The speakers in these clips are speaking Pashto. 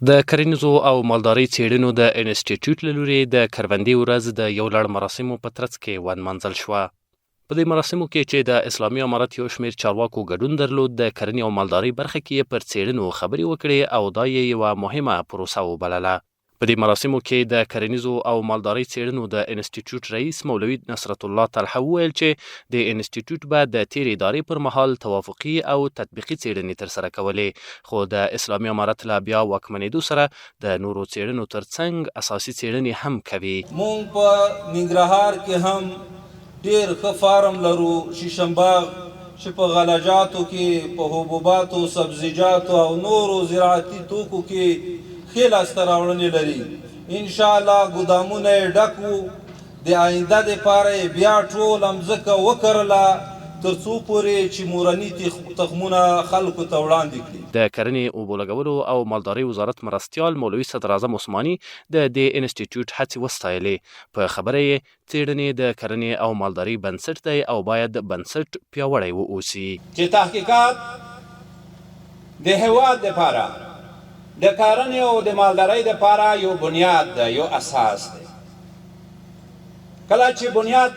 د کرنیزو او مالدارۍ څېړنو د انسټیټیوټ له لوري د کروندې ورځ د یو لړ مراسمو په ترڅ کې ونمانځل شوه. په دې مراسمو کې چې د اسلامي امارت یو شمېر چارواکو ګډون درلود، د کرنې او مالدارۍ برخه کې یې پر څېړنو خبرې وکړې او دا یې یوه مهمه پروسه وبلله. په دې مراسمو کې د کرنیزو او مالدارۍ څېړنو د انسټیټیوټ رئیس مولوي نصرت الله طلحه وویل چې دې انسټیټیوټ به د تېرې ادارې پر مهال توافقي او تطبیقي څېړنې ترسره کولې، خو د اسلامي امارت له بیا واکمنېدو سره د نورو څېړنو ترڅنګ اساسي څېړنې هم کوي. مونږ په ننګرهار کې هم ډېر ښه فارم لرو، شیشم باغ، چې په غله جاتو کې، په حبوباتو، سبزیجاتو او نورو زراعتي توکو کې ښې لاسته راوړنې لري. ان شاء الله ګودامونه یې ډک وو، د آینده لپاره یې بیا ټوله مځکه وکرله تر څو پورې چې مورني تخمونه خلکو ته وړاندې کړي. د کرنې، اوبولګولو او مالدارۍ وزارت مرستیال مولوي صدراعظم عثماني د دې انسټیټیوټ هڅې وستایلې، په خبره یې، څېړنې د کرنې او مالدارۍ بنسټ دی او باید بنسټ پیاوړی و اوسي. چې تحقیقات د هېواد لپاره د کرنې او د مالدارۍ لپاره یو بنیاد دی، یو اساس دی. کله چې بنیاد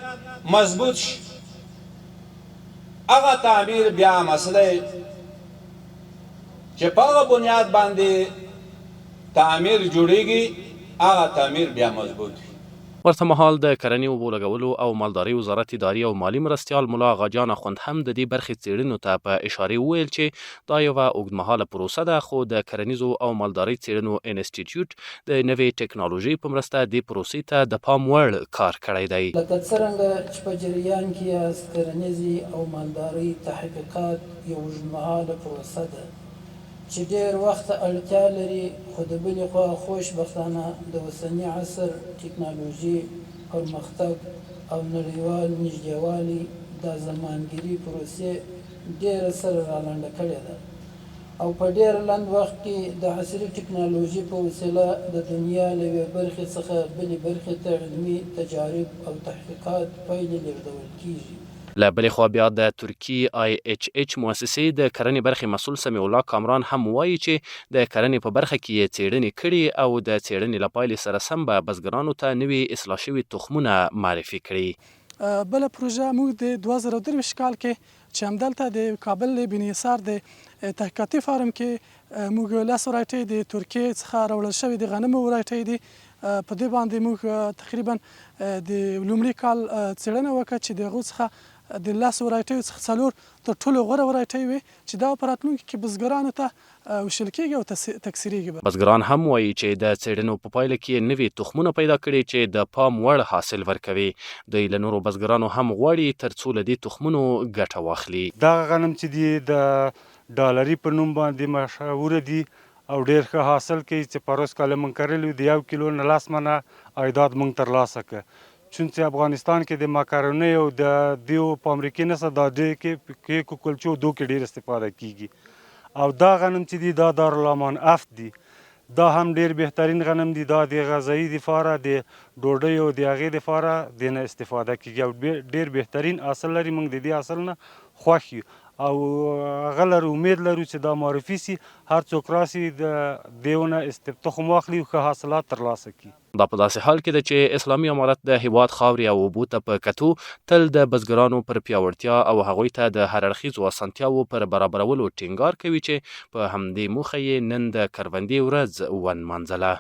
مضبوط شي، هغه تعمیر بیا مسله چې په هغه بنیاد باندې تعمیر جوړیږي، هغه تعمیر بیا مضبوط وي. ورته مهال د کرنې، اوبو لګولو او مالدارۍ وزارت اداري او مالي مرستیال ملا اغا جان اخوند هم د دې برخې څېړنو ته په اشارې وویل چې دا یوه اوږدمهاله پروسه ده خو د کرنیزو او مالدارۍ څېړنو انسټیټیوټ د نوې ټکنالوژۍ په مرسته دې پروسې ته د پام وړ کار کړی دی. لکه څرنګه چې په جریان کې یاست، کرنیزې او مالدارۍ تحقیقات یو اوږدمهاله پروسه ده چې ډېر وخت ته اړتیا لري، خو د بلې خوا خوشبختانه د اوسني عصر ټکنالوژي پرمختګ او نړیوال نږدېوالی دا زمانګیري پروسې ډېره سره رالنډه کړې ده. او په ډېر لنډ وخت کې د عصري ټکنالوژي په وسیله د دنیا له یوې برخې څخه بلې برخې ته علمي تجارب او تحقیقات پایلې لېږدول کېږي. له بلې خوا بیا د ترکي آی اچ اچ موسسې د کرنې برخې مسؤل سمیع الله کامران هم وايي چې د کرنې په برخه کې یې څېړنې کړي او د څېړنې له پایلې سره سم به بزګرانو ته نوي اصلاح شوي تخمونه معرفي کړي. بله پروژه موږ د 2023 کال کې چې همدلته د کابل د بني حصار د تحقیقاتي فارم کې موږ لس ورایټۍ د ترکیې څخه راوړل شوې د غنمو ورایټۍ دي، په دې باندې موږ تقریبا د لومړي کال څېړنه وکړه چې د هغو څخه د لس ورایټیو څخه څلور تر ټولو غوره ورایټۍ وې چې دا په راتلونکي کې بزګرانو ته ویشل کېږي او تکثیرېږي به. بزګران هم وايي چې د څېړنو په پایله کې یې نوي تخمونه پیدا کړي چې د پام وړ حاصل ورکوي. دوی له نورو بزګرانو هم غواړي ترڅو له دې تخمونو ګټه واخلي. دغه غنم چې دي د ډالري په نوم باندې مشهوره دي او ډېر ښه حاصل کوي چې پروس کال یې موږ کرلي وو د یو کیلو نه لس منه عایدات موږ ترلاسه کړ. چون چې افغانستان کې د مکرونۍ او د دیو په امریکې نسه دا ډې کې کیکو کلچو دو کې ډیر استفاده کیږي او دا غنم چې دي دا دارالامان افت دي دا هم ډیر بهترین غنم دي دا د غذایي د فاره د ډوډۍ او د هغې د فاره د نه استفاده کیږي او ډیر بهترین حاصل لري موږ د دې حاصل نه خوښ یو او هغه لرو امید لرو چې دا معرفي سي هر څوک راسي د دیونه تخم واخلي او ښه حاصلات ترلاسه کړي. دا په داسې حال کې ده چې اسلامي امارت د هېواد خاورې او اوبو ته په کتو تل د بزګرانو پر پیاوړتیا او هغوی ته د هر اړخیزو اسانتیاوو پر برابرولو ټینګار کوي چې په همدې موخه یې نن د کروندې ورځ ونمانځله.